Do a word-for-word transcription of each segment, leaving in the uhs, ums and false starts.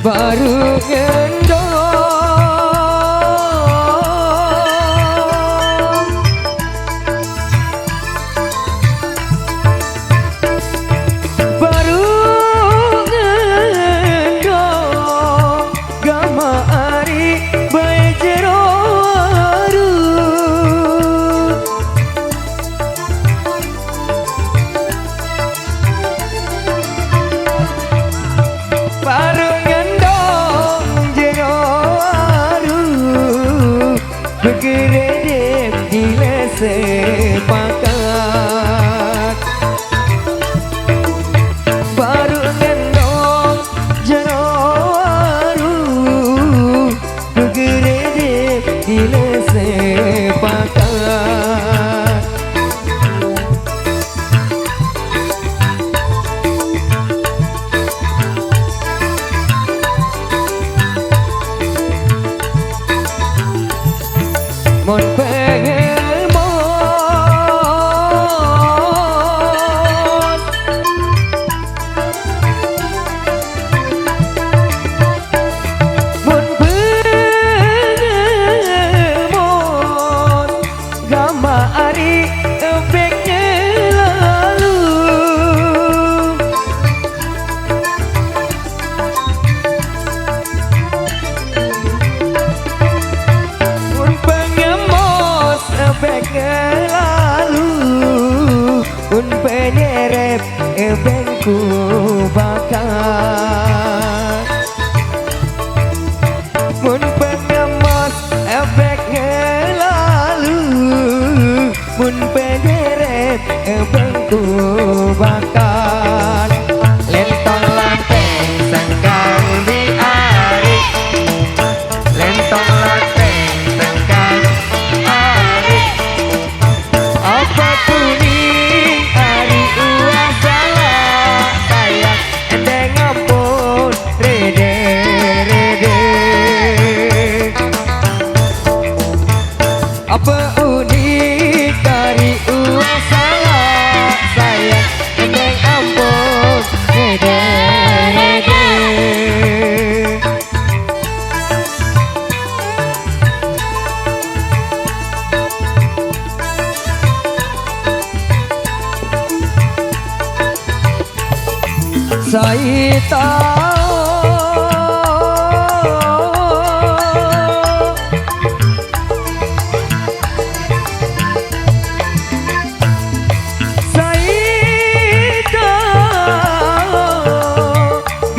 Baru ngendong, baru ngendong, gama ari bae jero aru. Baru ngendong jero aru, begeredep di lese pakat. Baru ngendong jero aru, begeredep di lese pakat. Mun pengen mot, mun pengen mot, gama ari ebek lalu. Un pengemos ebek lalu, un penyerep ebek ku bakat. Mun pengemos ebek lalu, mun penyerep ebek ku bakat. Lentong lanteng sengkang di ari, lentong lanteng sengkang ari. Apa kuning ari ulah salah sayang, endeng ampun rede, rede. Apa unik ari ulah salah sayang, endeng ampun rede, rede. Saita, saita,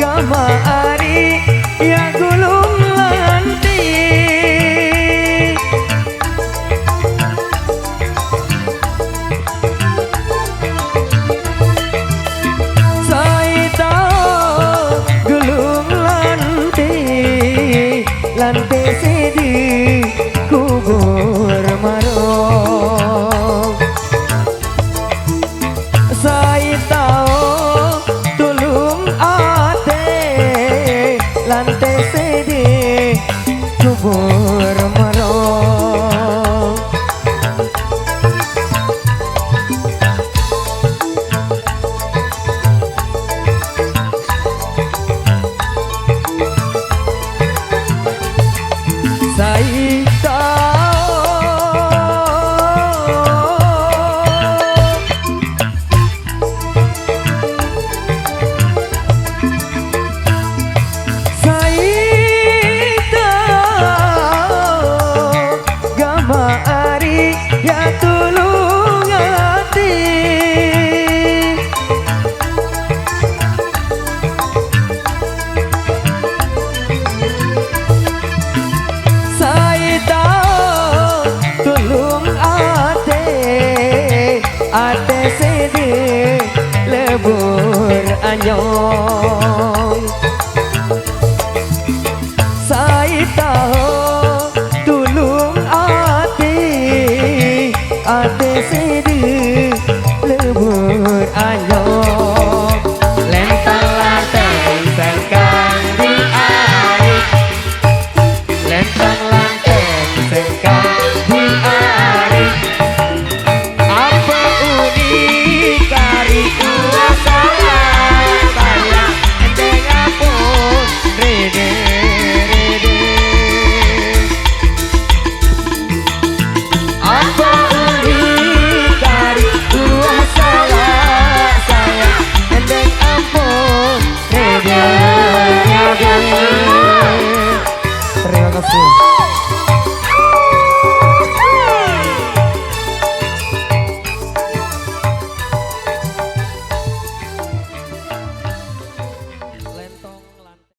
gama ari ya gulung lanti. Saita gulung lanti, lanti sidi kubur marong. Saita tulung ate, lanti sidi kubur marong. Saita, saita, gama ari ya tulung ati. Saita tulung ate, ate sidi lebur anyong. Saita tulung ati, ati sidi lebur anyong. Lentang lanteng sengkang di ari, lentang lanteng sengkang di ari. Apa unik ari ulah salah sayang, endeng Boom.